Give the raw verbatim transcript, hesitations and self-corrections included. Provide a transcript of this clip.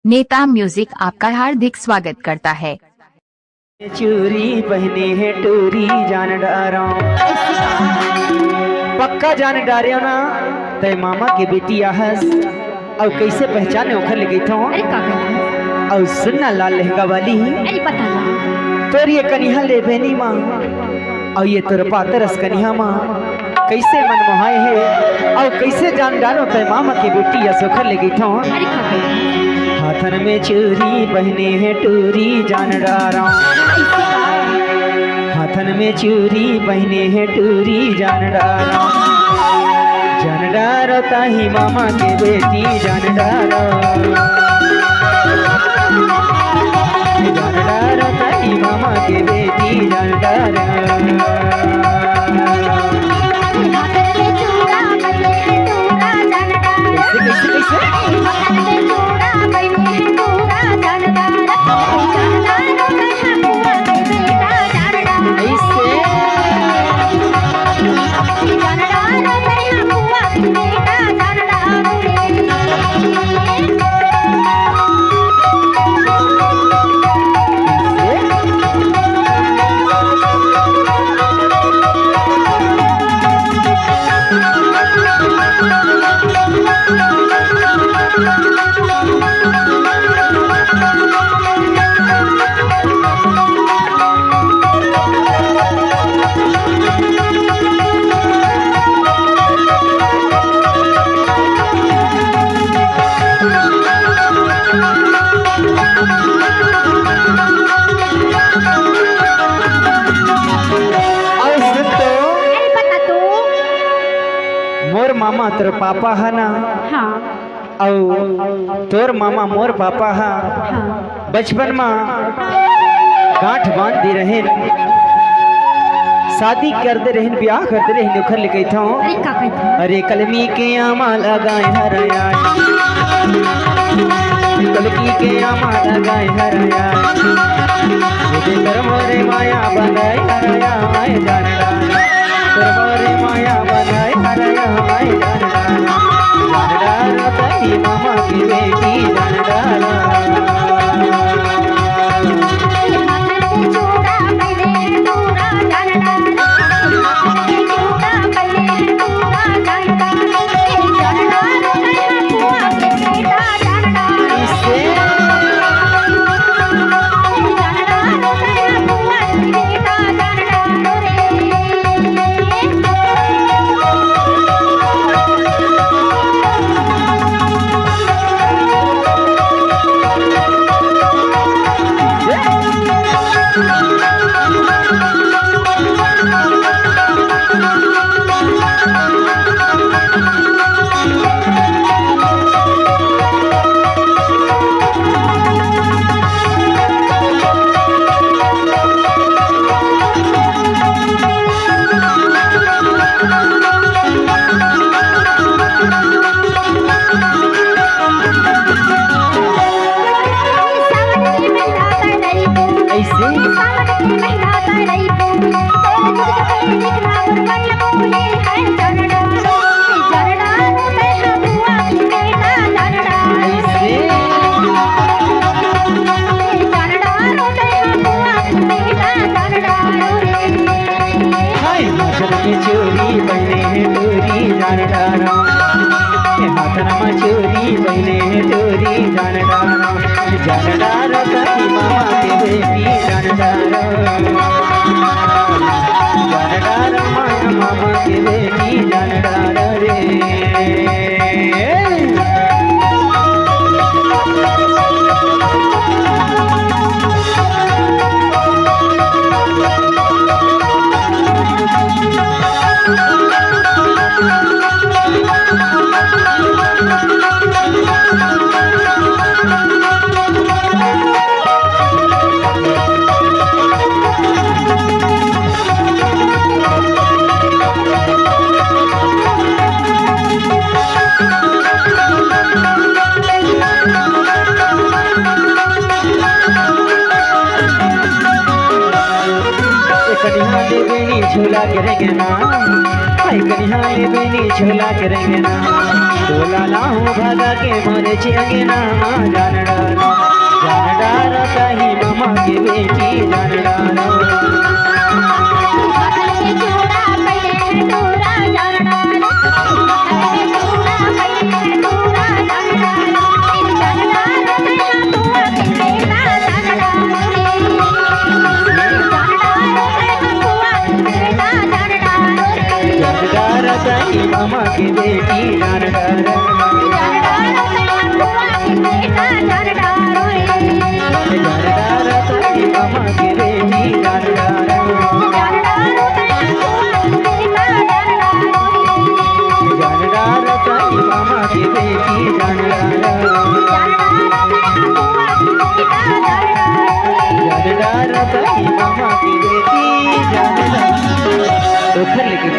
नेता म्यूजिक आपका हार्दिक स्वागत करता है। चूरी पहिने हे टूरी जान डारव। पक्का जान डारेव ना, तै मामा के बेटी आहस। अउ कइसे पहचाने ओखर ले कहिथव? अरे का कहिथव? अउ सुन ना लाल लहंगा वाली, अरे बता ना। तोर ये कनिहा ले बेनी मा, अउ ये तोर पातर अस कनिहा मा, कइसे मन मोहाय हे, अउ कइसे जान डारव तै मामा के बेटी अस ओखर ले कहिथव। अरे का कहिथव? हाथन में चूरी पहिने हे टूरी जान डारव। अइसे का? हाथन में चूरी पहिने हे टूरी जान डारव। जान डारव ताही मामा के बेटी जान डारव। जान डारव ताही मामा के बेटी जान डारव। कइसे, कइसे, कइसे? कइसे? अउ सुन तो, अरे बता तो। मोर मामा तोर पापा ह ना? हाँ। अउ तोर मामा मोर पापा ह। हाँ। बचपन म गांठ बांध दे रहेन, शादी कर दे रहेन, ब्याह कर दे रहेन, ओखर ले कहिथव। अरे का कहिथव? अरे कलमी के आमा लगाए हरया, कलमी के आमा लगाए हरया, ये कर मोरे माया बनाए हरया, आए जानडा। तोर मोरे माया बनाए हरय हमारे जानडा, जानडा रो तही मामा की बेटी जानडा रो। हाय, हाथन में चूरी बने हे टूरी जानडा रो। हाथन में चूरी बने हे टूरी जानडा रो। जानडा रो कही मामा के बेटी जानडा रो। जानडा रो माया मामा के बेटी जानडा रो रे। कनिहा ले बेनी झूला के रेंगना, हाय कनिहा ले बेनी झूला के रेंगना। बोला ना हो भगा के मोरे चिरंगना, जान डारो, जान डारो ताही मामा के बेटी, जान डारो। जान डारो ताही मामा के बेटी, जान डारो। जान डारो ताही मामा के बेटी, जान डारो। जान डारो ताही मामा के बेटी, जान डारो। जान डारो ताही मामा के बेटी, जान डारो। ओखर लेके